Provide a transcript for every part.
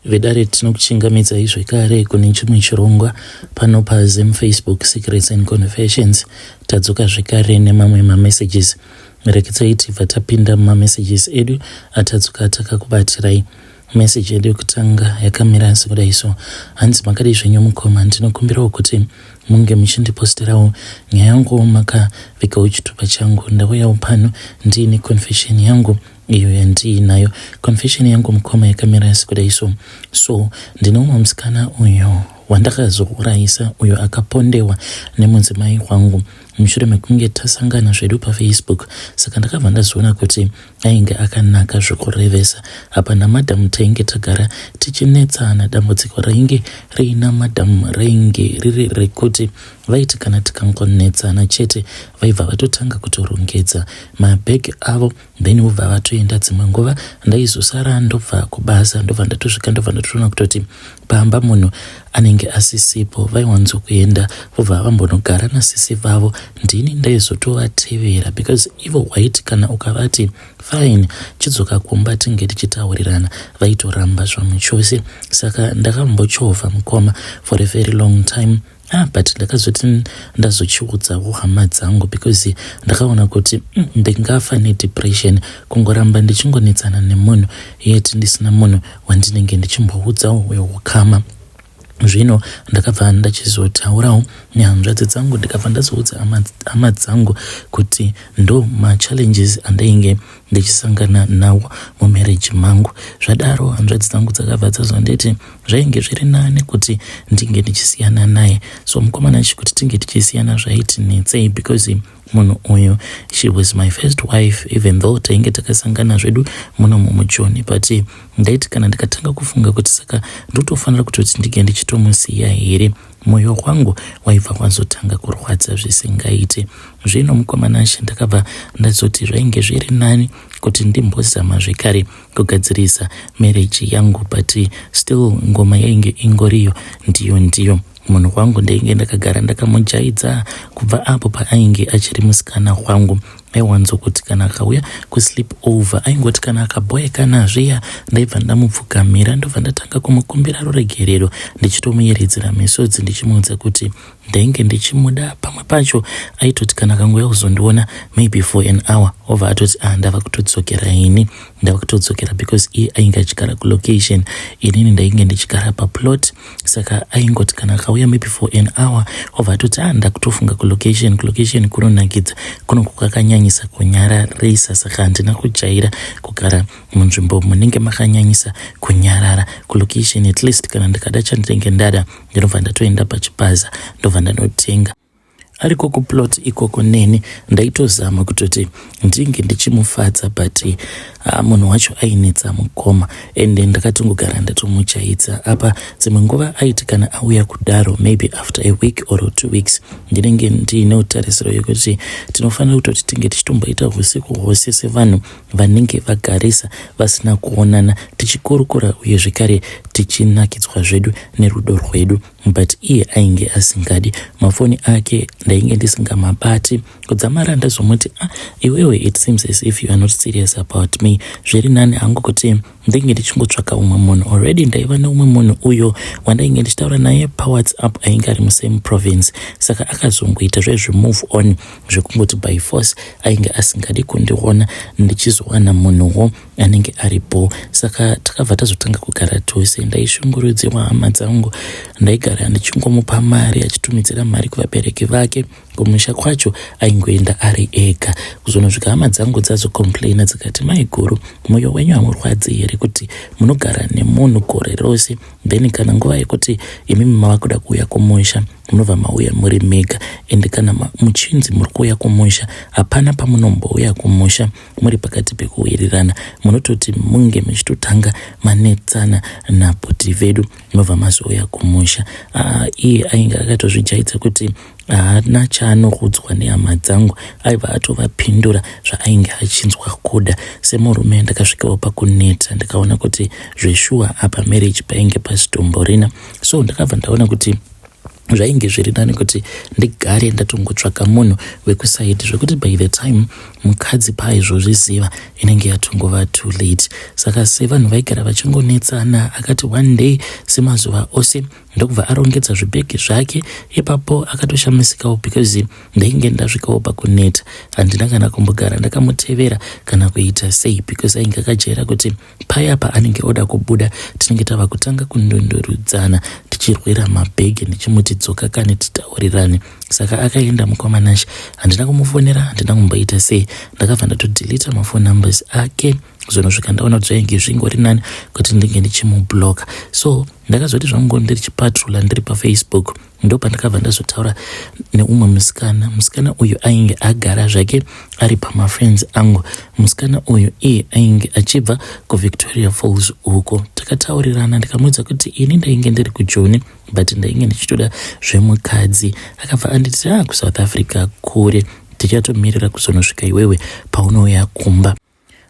Vedare tinokuchingamidzai zvekare kune chimwe chirongwa pano paZim Facebook Secrets and Confessions. Tadzoka zvekare nemamwe mamessages. Rekedzai tibva tapinda mumamessages edu atadzoka takakubatirai. Message yedu yekutanga yakamira sekudai so. Hanzi makadii zvenyu mukoma, ndinokumbirawo kuti munge muchindiposterawo nyaya yangu makavigawo chitupa changu. Ndauyawo pano ndiine confession yangu iyo yandiinayo confession yangu mukoma yakamira sekudai so so ndine umwe musikana uyo wandakazourayisa uyo akapondewa nemudzimai wangu mushure mekunge tasangana zvedu pafacebook saka ndakabva ndazoona kuti ainge akanaka zvekurevesa apa namadam tainge tagara tichinetsana dambudziko rainge riina madam rainge riri rekuti vaiti kana tikangonetsana chete vaibva vatotanga kutorongedza mabhegi avo then vobva vatoenda dzimwe nguva ndaizosara ndobva kubasa ndobva ndatosvika ndobva ndatoona kutoti pamba munhu anenge asisipo vaiwanzo kuenda vobva vambonogara nasisi vavo ndini ndaizotovatevera because ivo waiti kana ukavati fine chidzoka kumba tinge tichitaurirana vaitoramba zvamuchose saka ndakambochovha mukoma for a very long time Ah, but ndakazoti ndazochiudzawo hama dzangu because ndakaona kuti ndingafa nedepression kungoramba ndichingonetsana nemunhu yet ndisina munhu wandinenge ndichimboudzawo weukama zvino ndakabva ndachizotaurawo nehanzvadzi dzangu ndikabva ndazoudza hama dzangu kuti ndo machallenges andainge ndichisangana nawo mumarriage mangu zvadaro hanzvadzi dzangu dzakabva dzazonditi zvainge zviri nane kuti ndinge ndichisiyana naye so mukomana chikuti tinge tichisiyana zvaiti netsei because munhu uyu she was my first wife even though tainge takasangana zvedu muno mumujoni but ndaiti kana ndikatanga kufunga kuti saka ndotofanira kutoti ndinge ndichitomusiya here mwoyo wangu waibva wazotanga kurwadza zvisingaite zvino mukomana ndakabva ndazoti zvainge zviri nani kuti ndimbozama zvekare kugadzirisa marriage yangu but still ngoma yainge ingoriyo ndiyo ndiyo munhu wangu ndainge ndakagara ndakamujaidza kubva apo paainge achiri musikana wangu aiwanzokuti kana akauya kusleep over aingoti kana akabhoekana zviya ndaibva ndamupfukamira ndobva ndatanga kumukumbira ruregerero ndichitomuyeredzera misodzi ndichimuudza kuti ndainge ndichimuda pamwe pacho aitoti kana akangouya kuzondiona maybe for an hour obva atoti ah ndava kutodzokera ini ndava kutodzokera because iye ainge achigara kulocation inini ndainge ndichigara paplot saka aingoti kana akauya maybe for an hour obva atoti ah ndakutofunga kulocation kulocation kunonakidza kunoku kwakanyanyisa kunyararisa saka handina kujaira kugara munzvimbo munenge makanyanyisa kunyarara kulocation at least kana ndikada chandinenge ndada ndinobva ndatoenda pachipaza ndobva ndanotenga ariko kuplot ikoko neni ndaitozama kutoti ndinge ndichimufadza but munhu wacho ainetsa mukoma ende ndakatongogara ndatomuchaidza apa dzimwe nguva aiti kana auya kudaro maybe after a week or 2 weeks ndinenge ndiine utarisiro yekuti tinofanira kutoti tinge tichitomboita usiku hwose sevanhu vanenge vagarisa vasina kuonana tichikurukura uye zvekare tichinakidzwa zvedu nerudo rwedu but iye ainge asingadi mafoni ake ndainge ndisingamabati kudzamara ndazomuti ah, iwewe it seems as if you are not serious about me zviri nani hangu kuti ndinge ndichingotsvaka umwe munhu already ndaiva neumwe munhu uyo wandainge ndichitaura naye pawhatsapp ainge ari musame province saka akazongoita zvezvemove on zvekungoti by force ainge asingadi kundiona ndichizowana munhuwo anenge aripo saka takabva tazotanga kugara tose ndaishungurudzirwa hama dzangu ndaigara ndichingomupa mari achitumidzira mari kuvabereki vake kumusha kwacho aingoenda ari ega kuzonosvika hama dzangu dzazocomplaina dzikati maiguru mwoyo wenyu hamurwadzi here kuti munogara nemunhu gore rose then kana nguva yekuti imimi mava kuda kuuya kumusha munobva mauya muri mega ende kana muchinzi muri kuuya kumusha hapana pamunombouya kumusha muri pakati pekuwirirana munototi munge muchitotanga manetsana nabhuti vedu mobva mazouya kumusha iye ainge akatozvijaidza kuti haana chaanokudzwa nehama dzangu aibva atovapindura zvaainge achinzwa kuda semurume ndakasvikawo pakuneta ndikaona kuti zveshuwa apa marriage painge pasitomborina so ndakabva ndaona kuti Zvainge zviri nani kuti ndigare ndatongotsvaka munhu wekusaidi, zvekuti by the time mukadzi paaizvozviziva inenge yatongova too late. Saka sevanhu vaigara vachingonetsana, akati one day semazuva ose ndokubva arongedza zvibhegi zvake. Ipapo akatoshamisikawo because ndainge ndasvikawo pakuneta. Handina kana kumbogara ndakamutevera kana kuita sei, because ainge akajaira kuti paya paanenge oda kubuda tinenge tava kutanga kundundurudzana tichirwira mabhegi, ndichimuti dzoka kani titaurirane. Saka akaenda mukomanashi, handina kumufonera, handina kumboita sei, ndakabva ndatodhilita mafone numbers ake kuzonosvika ndaona kuti zvainge zvingori nani kuti ndinge ndichimubloka. So ndakazoti zvangu ndiri chipatrula ndiri paFacebook, ndopandakabva ndazotaura neumwe musikana. Musikana uyu ainge agara zvake ari pamafriends angu. Musikana uyu iye ainge achibva kuVictoria Falls uko. Takataurirana, ndikamuudza kuti ini ndainge ndiri kuJoni but ndainge ndichitoda zvemukadzi. Akabva anditi, ah, kuSouth Africa kure, tichatomirira kuzonosvika iwewe paunouya kumba.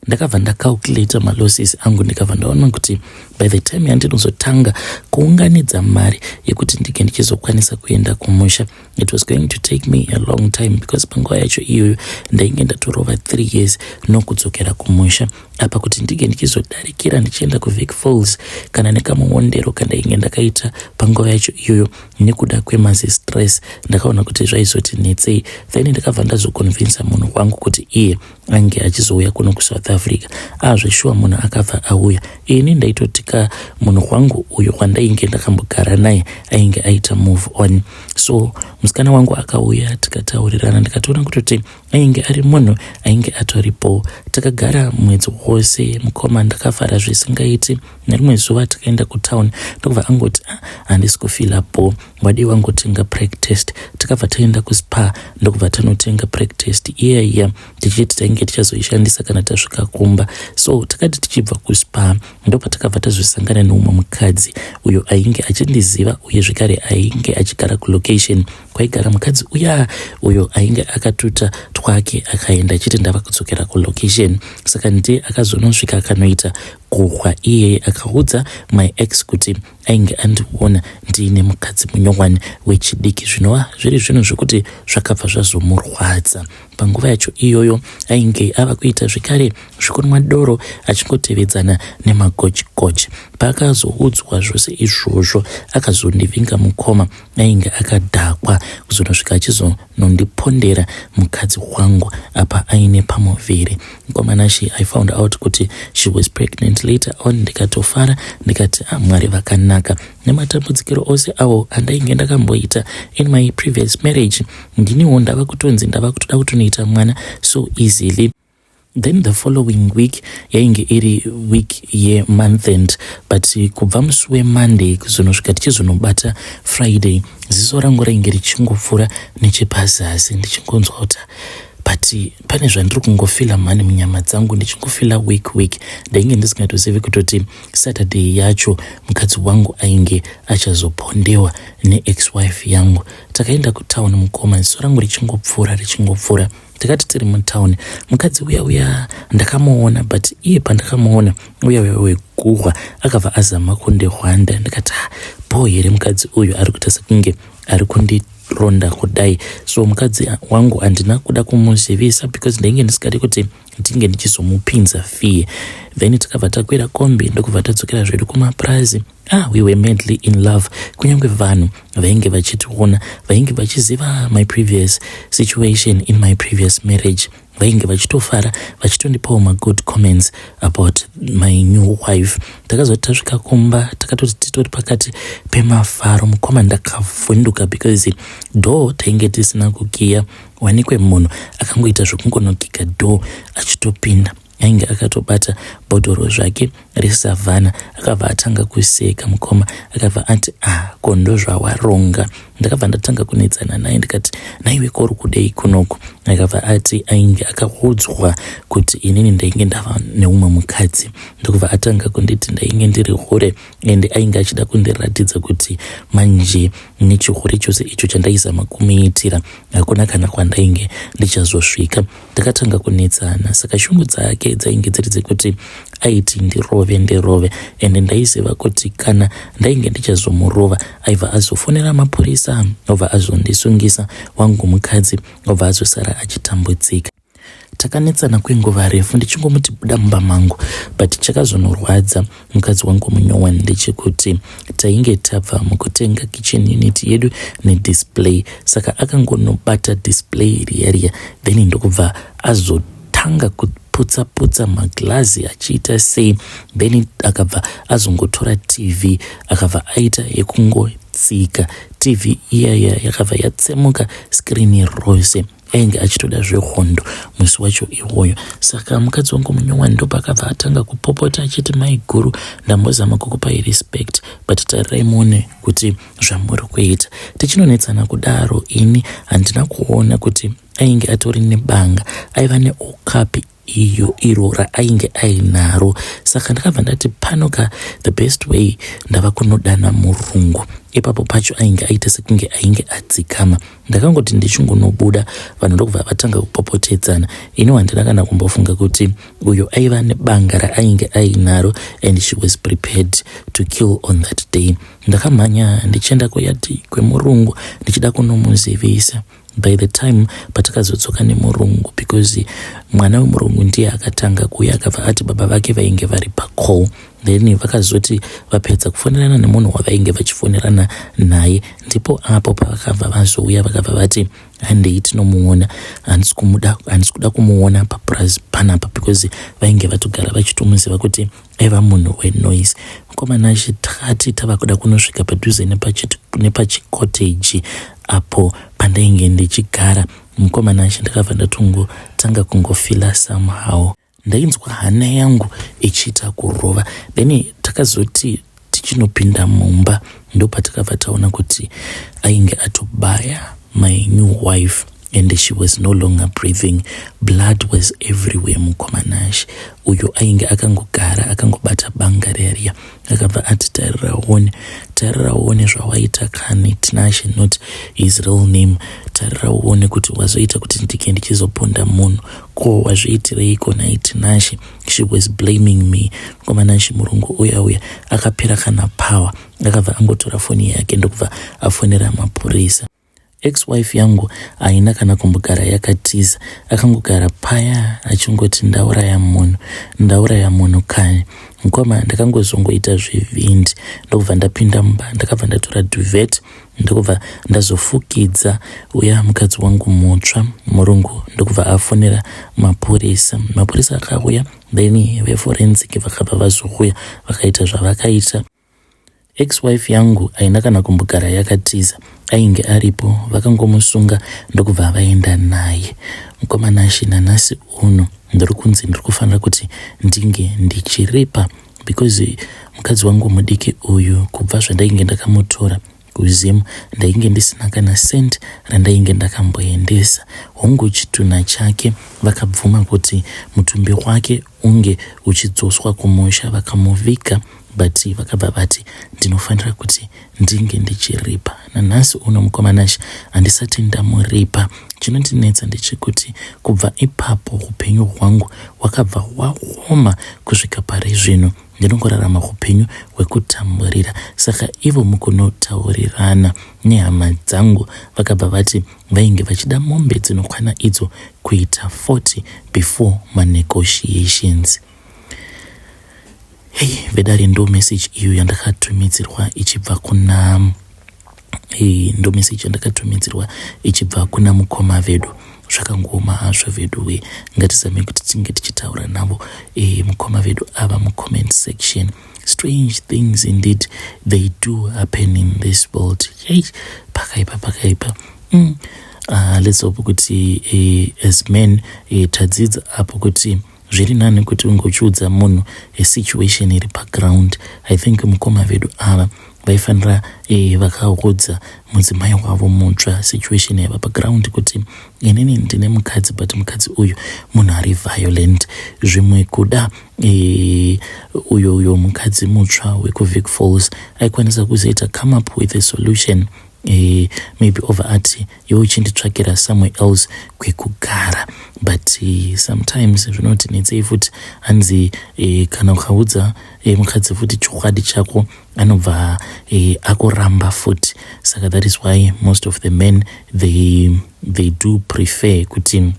Ndakabva ndacalculata malosses angu, ndikabva ndaona kuti by the time yandinozotanga kuunganidza mari yekuti ndinge ndichizokwanisa kuenda kumusha, it was going to take me a long time, because panguva yacho iyoyo ndainge ndatorova 3 years nokudzokera kumusha. Apa kuti ndinge ndichizodarikira ndichienda kuVic Falls, kana nekamuondero kandainge ndakaita panguva yacho iyoyo nekuda kwemazi stress, ndakaona kuti zvaizoti netsei. Then ndakabva ndazoconvinsa munhu wangu kuti iye ange achizouya kuno kuSouth Africa. Azveshuwa munhu akabva auya. Ini ndaitotika munhu wangu uyo wandainge ndakambogara naye ainge aita move on. So musikana wangu akauya, tikataurirana, ndikatoona kutoti ainge ari munhu ainge atoripo. Takagara mwedzi wose mukoma, ndakafara zvisingaiti. Nerimwe zuva takaenda kutown, ndokubva angoti, ah, handisi kufila po, wadii wangotenga preg test? Takabva taenda kuSpar, ndokubva tanotenga preg test iya iya, tichiti tainge tichazoishandisa kana tasvika kumba. So takati tichibva kuSpar, ndopatakabva tazosangana neumwe mukadzi uyo ainge achindiziva, uye zvekare ainge achigara kulocation kwaigara mukadzi uya uyo ainge akatuta twake akaenda achiti ndava kudzokera kulocation. Saka ndiye akazonosvika akanoita guhwa iyeye, akaudza my ex kuti ainge andiona ndiine mukadzi munyowani wechidiki, zvinova zviri zvinhu zvekuti zvakabva zvazomurwadza. Panguva yacho iyoyo ainge ava kuita zvekare zvekunwa doro achingotevedzana nemagochigochi. Paakazoudzwa zvose izvozvo, akazondivinga mukoma, ainge akadhakwa, kuzonosvika achizonondipondera mukadzi wangu apa aine pamuviri. Mukomanashi, I found out kuti she was pregnant later on. Ndikatofara, ndikati, ah, Mwari vakanaka. Nematambudzikiro ose awo andainge ndakamboita in my previous marriage, ndiniwo ndava kutonzi ndava kutoda kutonoita mwana so easily. Then the following week yainge iri week yemonth end, but kubva musi weMonday kuzonosvika tichizonobata Friday, ziso rangu rainge richingopfuura nechepazasi, ndichingonzwa kuti but pane zvandiri kungofila mhani munyama dzangu, ndichingofila weak weak. Ndainge ndisingatozivi kutoti Saturday yacho mukadzi wangu ainge achazopondewa neex wife yangu. Takaenda kutown mukoma, ziso rangu richingopfuura richingopfuura. Takati tiri mutown, mukadzi uya uya ndakamuona, but iye pandakamuona uya uya weguhwa akabva azama kundihwanda. Ndikati, ah, bo here mukadzi uyu ari kuita sekunge ari kundironda kudai? So mukadzi wangu handina kuda kumuzivisa because ndainge ndisingadi kuti ndinge ndichizomupinza fear. Then takabva takwira kombi, ndokubva tadzokera zvedu kumapurazi. Ah, we were madly in love. Kunyange vanhu vainge vachitiona, vainge vachiziva my previous situation in my previous marriage, vainge vachitofara, vachitondipawo magood comments about my new wife. Takazoti tasvika kumba, takatoti titori pakati pemafaro mukoma, ndakavhunduka because door tainge tisina kukiya. Wanikwe munhu akangoita zvekungonokika door achitopinda, ainge akatobata bhodhoro zvake reSavhana. Akabva atanga kuseka mukoma, akabva ati, ah, ko ndozvawaronga? Ndakabva ndatanga kunetsana naye, ndikati, naiwe kori kudei kunoku? Akabva ati ainge akaudzwa kuti inini ndainge ndava neumwe mukadzi, ndokubva atanga kunditi ndainge ndiri hure, ende ainge achida kundiratidza kuti manje nechihure chose icho chandaizama kumuitira hakuna kana kwandainge ndichazosvika. Takatanga kunetsana, saka shungu dzake dzainge dziri dzekuti aiti ndirove ndirove, ende ndaiziva kuti kana ndainge ndichazomurova aibva azofonera mapurisa, obva azondisungisa, wangu mukadzi obva azosara achitambudzika. Takanetsana kwenguva refu ndichingomuti buda mumba mangu, but chakazonorwadza mukadzi wangu munyowani ndechekuti tainge tabva mukutenga kitchen unit yedu nedisplay, saka akangonobata display riya riya, then ndokubva azotanga kuputsa putsa maglazi achiita sei, then akabva azongotora TV, akabva aita yekungotsika TV iyaya, yakabva yatsemuka screen rose. Ainge achitoda zvehondo musi wacho iwoyo. Saka mukadzi wangu munyowani ndopakabva atanga kupopota achiti, "Mai guru, ndambozama kukupai respect, but tarirai muone kuti zvamuri kuita." Tichinonetsana kudaro, ini handina kuona kuti ainge atori nebanga, aiva neokapi iyo iro raainge ainaro. Saka ndakabva ndati pano ka, the best way ndava kunodana murungu. Ipapo pacho ainge aita sekunge ainge adzikama. Ndakangoti ndichingonobuda, vanhu ndokubva vatanga kupopotedzana. Ini handina kana kumbofunga kuti uyo aiva nebanga raainge ainaro and she was prepared to kill on that day. Ndakamhanya ndichienda kuyard kwemurungu ndichida kunomuzivisa. By the time patakazodzoka nemurungu, because mwana wemurungu ndiye akatanga kuuya, akabva ati baba vake vainge vari pacall, then vakazoti vapedza kufonerana nemunhu wavainge vachifonerana naye, ndipo apo pavakabva vazouya, vakabva vati, "Handei tinomuona, handisi kuda kumuona papurazi panapa," because vainge vatogara vachitomuziva kuti aiva munhu wenoise. Mukomana achitati tava kuda kunosvika padhuze nepachicottage apo pandainge ndichigara, mukomana achi ndakabva ndatongotanga kungofeela somehow, ndainzwa hana yangu ichiita kurova. Then takazoti tichinopinda mumba, ndopatakabva taona kuti ainge atobaya my new wife and she was no longer breathing. Blood was everywhere. Mukomanashi uyo ainge akangogara akangobata banga riya riya, akabva ati, "Tarira uone, tarira uone zvawaita kani, Tinashe," not his real name, "tarira uone kuti wazoita kuti ndike ndichizoponda munhu. Ko wazviitireiko nai Tinashe?" She was blaming me. Mukomanashi, murungu uya uya akapera kana power, akabva angotora foni yake ndokubva afonera mapurisa. Ex-wife yangu haina kana kumbogara yakatiza, akangogara paya achingoti, "Ndauraya munhu, ndauraya munhu kani." Mukoma, ndakangozongoita zvivindi ndokubva ndapinda mumba, ndakabva ndatora duvet, ndokubva ndazofukidza uya mukadzi wangu mutsva. Murungu ndokubva afonera mapurisa. Mapurisa akauya, then veforensic vakabva vazouya vakaita zvavakaita. Ex-wife yangu haina kana kumbogara yakatiza, ainge aripo, vakangomusunga ndokubva vaenda naye. Mukomanashi, nanhasi uno ndiri kunzi ndiri kufanira kuti ndinge ndichiripa, because mukadzi wangu mudiki uyu, kubva zvandainge ndakamutora kuZim, ndainge ndisina kana cent randainge ndakamboendesa. Hongu, chitunha chake vakabvuma kuti mutumbi wake unge uchidzoswa kumusha, vakamuviga, but vakabva vati ndinofanira kuti ndinge ndichiripa. Nanhasi uno, mukomanashi, handisati ndamuripa. Chinondinetsa ndechekuti kubva ipapo upenyu hwangu hwakabva hwaoma kusvika pari zvino, ndinongorarama upenyu hwekutamburira. Saka ivo mukunotaurirana nehama dzangu, vakabva vati vainge vachida mombe dzinokwana idzo kuita 40 before manegotiations. Hei vedare, ndo message iyo yandakatumidzirwa ichibva kuna ndo message yandakatumidzirwa ichibva kuna mukoma vedu. Zvakangooma hazvo vedu we. Ngatizamei kuti tinge tichitaura navo mukoma vedu ava mucomment section. Strange things indeed, they do happen in this world. Yei, pakaipa, pakaipa. Let's hope kuti as men tadzidza apo kuti zviri nani kuti ungochiudza munhu esituation iri paground. I think mukoma vedu ava Vaifanira vakaudza mudzimai wavo mutsva situation yaiva paground kuti inini ndine mukadzi, but mukadzi uyu munhu ari violent. Zvimwe kuda uyo mukadzi mutsva wekuVic Falls aikwanisa kuzoita come up with a solution, maybe over ati iwe uchinditsvakira somewhere else kwekugara. But sometimes zvinoti netsei futi, hanzi kana ukaudza mukadzi futi chokwadi chako, anobva akuramba futi. Saka that is why most of the men, they do prefer kuti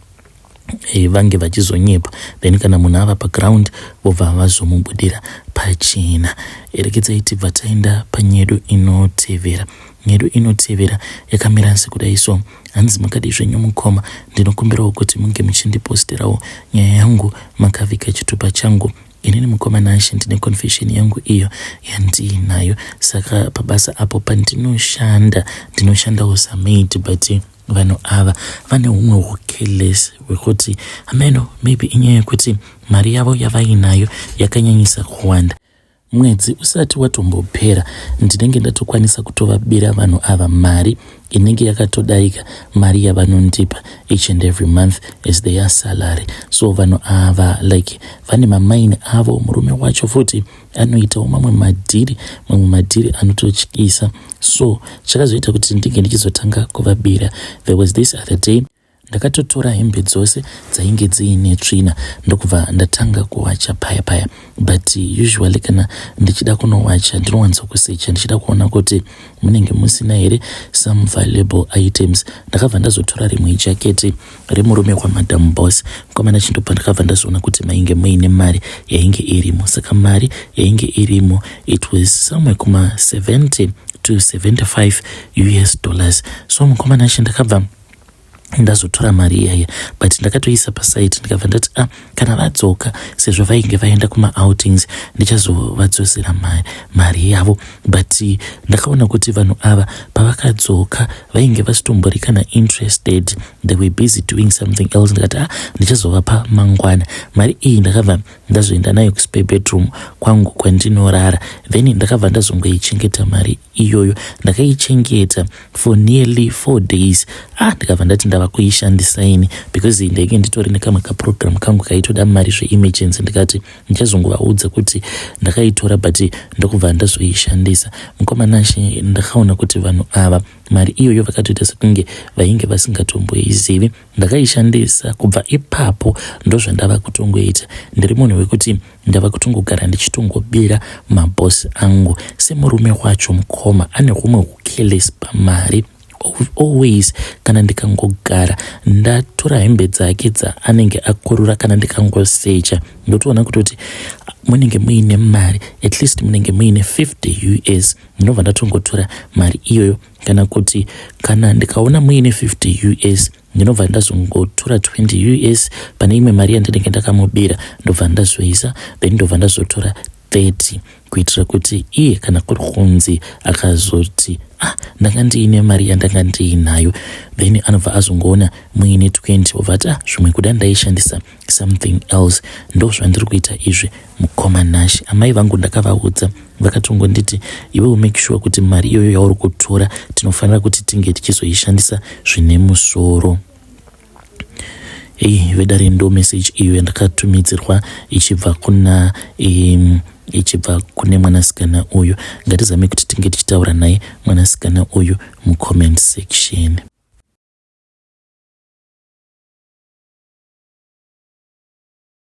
vange vachizonyepa, then kana munhu ava paground vobva vazomubudira pachena. Erekedzai tibva taenda panyedu inotevera. Nyedu inotevera yakamira sekudai so. Hanzi, "Makadi zvenyu mukoma? Ndinokumbirawo kuti munge muchindiposterawo nyaya yangu makavika chitupa changu. Inini mukoma Nashe, ndine confession yangu iyo yandiinayo. Saka pabasa apo pandinoshanda, ndinoshandawo samaid, but vanhu ava vane humwe hucareless hwekuti hameno, maybe inyaya yekuti mari yavo yavainayo yakanyanyisa kuwanda. Mwedzi usati watombopera, ndinenge ndatokwanisa kutovabira vanhu ava mari inenge yakatodarika mari yavanondipa each and every month as their salary. So vanhu ava like vane mamaini avo. Murume wacho futi anoitawo mamwe madhiri, mamwe madhiri anototyisa. So chakazoita kuti ndinge ndichizotanga kuvabira, there was this other day ndakatotora hembe dzose dzainge dziine tsvina, ndokubva ndatanga kuwacha paya paya. But usually kana ndichida kunowacha, ndinowanzokusecha ndichida kuona kuti munenge musina here some valuable items. Ndakabva ndazotora rimwe jaketi remurume kwaMadam Boss. Mukomana, chindobva ndakabva ndazoona kuti mainge muine mari yainge irimo. Saka mari yainge irimo, it was somewhere kuma 70 to 75 US dollars. So mukomana chi, ndakabva ndazotora mari iyaya, but ndakatoisa paside. Ndikabva ndati, ah, kana vadzoka, sezvo vainge vaenda kumaoutings, ndichazovadzosera mari yavo. But ndakaona kuti vanhu ava pavakadzoka vainge vasitombori kana interested, they were busy doing something else. Ndikati, ah, ndichazovapa mangwana mari iyi. Ndakabva ndazoenda nayo kuspare bedroom kwangu kwandinorara. Then ndakabva ndazongoichengeta mari iyoyo. Ndakaichengeta for nearly 4 days. Ah, ndikabva ndati ndava kuishandisa ini, because ndainge nditori nekamwe kaprogram kangu kaitoda mari zveemergency. Ndikati ndichazongovaudza kuti ndakaitora, but ndokubva ndazoishandisa. Mukomanashe, ndakaona kuti vanhu ava mari iyoyo vakatoita sekunge vainge vasingatomboizivi. Ndakaishandisa. Kubva ipapo ndozvandava kutongoita. Ndiri munhu wekuti ndava kutongogara ndichitongobira mabhosi angu. Semurume wacho, mukoma, ane humwe hucareless pamari. Always kana ndikangogara ndatora hembe dzake dzaanenge akurura, kana ndikangosecha, ndotoona kutoti munenge muine mari, at least munenge muine 50 US. Ndinobva ndatongotora mari iyoyo, kana kuti kana ndikaona muine 50 US, ndinobva ndazongotora 20 US pane imwe mari yandinenge ndakamubira, ndobva ndazoisa, then ndobva ndazotora 30, kuitira kuti iye kana kuri kunzi akazoti, ah, ndanga ndiine mari yandanga ndiinayo, then anobva azongoona muine 20, obva ati, ah, zvimwe kuda ndaishandisa something else. Ndo zvandiri kuita izvi, mukoma Nashi. Amai vangu ndakavaudza, vakatongonditi, iwe make sure kuti mari iyoyo yauri kutora tinofanira kuti tinge tichizoishandisa zvine musoro. Ei vedare, ndo message iyo yandakatumidzirwa ichibva kune mwanasikana uyu. Ngatizame kuti tinge tichitaura naye mwanasikana uyu mucomment section.